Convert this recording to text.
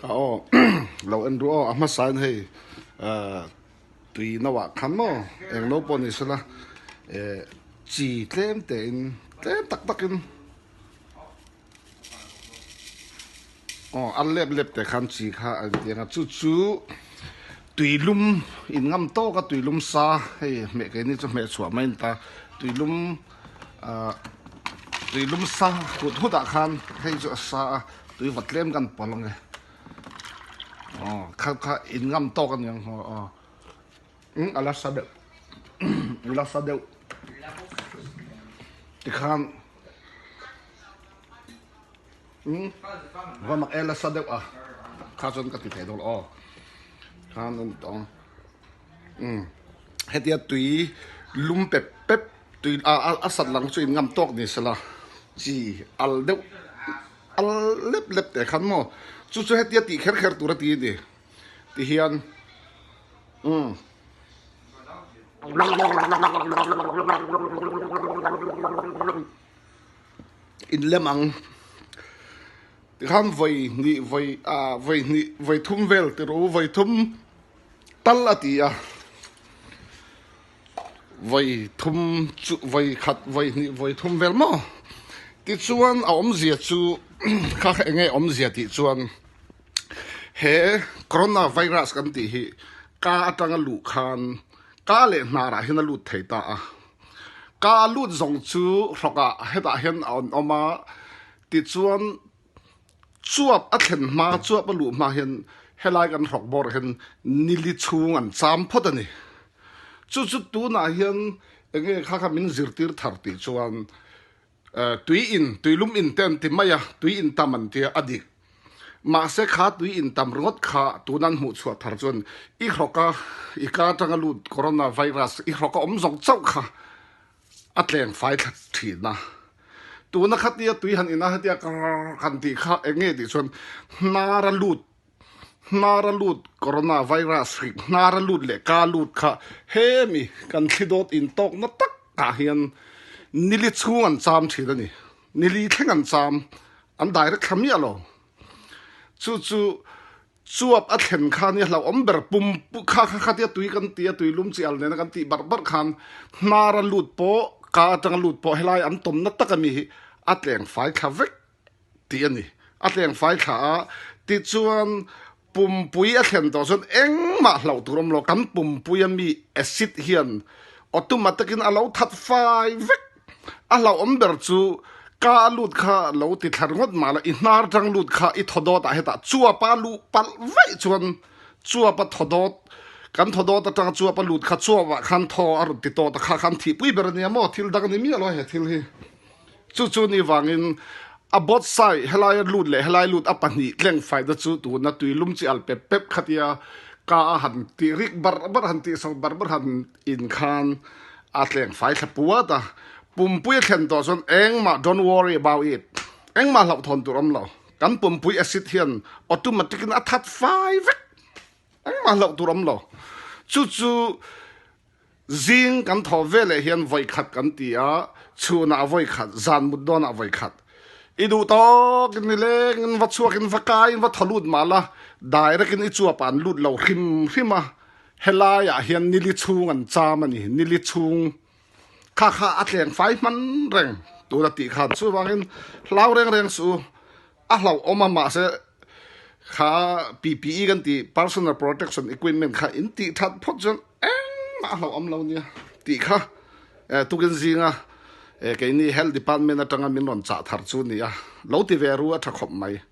Kha aw lo en ru aw a hmasa in hei tui no ah khan maw eng no pawh ni sela eh chi tlem te in tlem tak tak in aw a lep lep te khan chi kha a intiang a chu chu tui lum in ngam tawk a tui lum sa hei hmeh keini chu hmeh chhuah mai a ni ta tui lum ah tui lum sa hut hut ah khan hei chu a sa a tui va tlem kan pawlh ang e aw kha kha in ngam tawk a ni ang aw umm a la sa deuh a la sa deuh tikhan umm va mak e la sa deuh a kha chuan ka ti thei dawn aw khan a ni tawh ang umm hetia tui lum pep pep tui a a sat lang chu in ngam tawk ni sela chi al deuh al lep lep teh khan maw chu chu hetia tih kher kher tur a ti a ni ti hian umm. In lem ang tikhan vawi hnih vawi ah vawi hnih vawi thum vel ti rawh u vawi thum tal a ti a vawi thum chu vawi khat vawi hnih vawi thum vel maw tichuan a awmzia chu kha kha eng nge awmzia tih chuan he corona virus kan tih hi ka atanga luh khan ka leh hnarah hian a lut thei ta a. Ka lut zawng chu hrawkah hetah hian a rawn awm a, tichuan chuap a thlen hma, chuap a luh hma hian helai kan hrawk bawrah hian nili chhung an cham phawt a ni. Chu chu tunah hian eng nge kha kha min zirtir thar tih chuan tui in, tuilum in te an ti mai a, tui in tam an tia a dik. Mahse kha tui in tam ringawt kha tuna an hmuh chhuah thar chuan i hrawka i ka atanga lut corona virus i hrawka awm zawng chauh kha a tleng fai thla thin a. Tuna khatia tui han ina hetia karr han tih kha eng nge tih chuan hnar a lut hnar a lut corona virus hrik hnar a lut leh ka lut kha hemi kan thli dawt in tawk na tak ah hian nili chhung an cham thin a ni. Nili thleng an cham An direct thla miah lo. Chu chu chuap a thlen kha nia hlauhawm ber pum kha kha khatia tui kan ti a tui lum chi al nena kan tih barh barh khan hnar a lut pawh ka atanga lut pawh helai an tawmna tak ami hi a tleng fai thla vek tih a ni. A tleng fai thla a tichuan Pumpui a thlen tawh chuan engmah hlauh tur awm lo, kan pumpui a mi acid hian automatic in a lo that fai vek. A hlauhawm ber chu ka a lut kha lo ti thla ringawt mah la, i hnar tang lut kha i thaw dawt ah hetah chuap a luh palh vaih chuan chuap a thaw dawt, kan thaw dawt atanga chuap a lut kha chuap ah khan thaw a rawn ti tawt a kha khan thihpui ber a nia maw, thil dang a ni miah lo a he thil hi. Chu chu ni vangin a both side helaia lut leh helai lut a pahnih tleng faina chu tuna tui lum chi al pep pep khatia ka a han tih rik bar bar han tih sawk bar bar han in khan a tleng fai thla puat a. Pumpui a thlen tawh chuan engmah don't worry about it engmah hlauhthawn tur awm lo. Kan pumpui acid hian automatic in a that fai vek engmah hlauh tur awm lo. Chu chu Zing kan thawh veleh hian vawikhat kan ti a, chhunah vawikhat, zan mut dawnah vawikhat. I duh tawkin ni lengin va chhuakin va kaiin va thaw lut mah la, direct in i chuap ah an lut lo hrim hrim a, helaiah hian nili chhung an cham a ni, nili chhung kha kha a tleng fai hman reng tur a tih khan chuvangin hlau reng reng suh u, a hlauhawm a mahse kha PPE kan tih personal protection equipment kha in tih that phawt chuan engmah a hlauhawm lo nia tih kha tukin zinga keini health department atanga min rawn chah thar chu nia lo ti ve ru a tha khawp mai.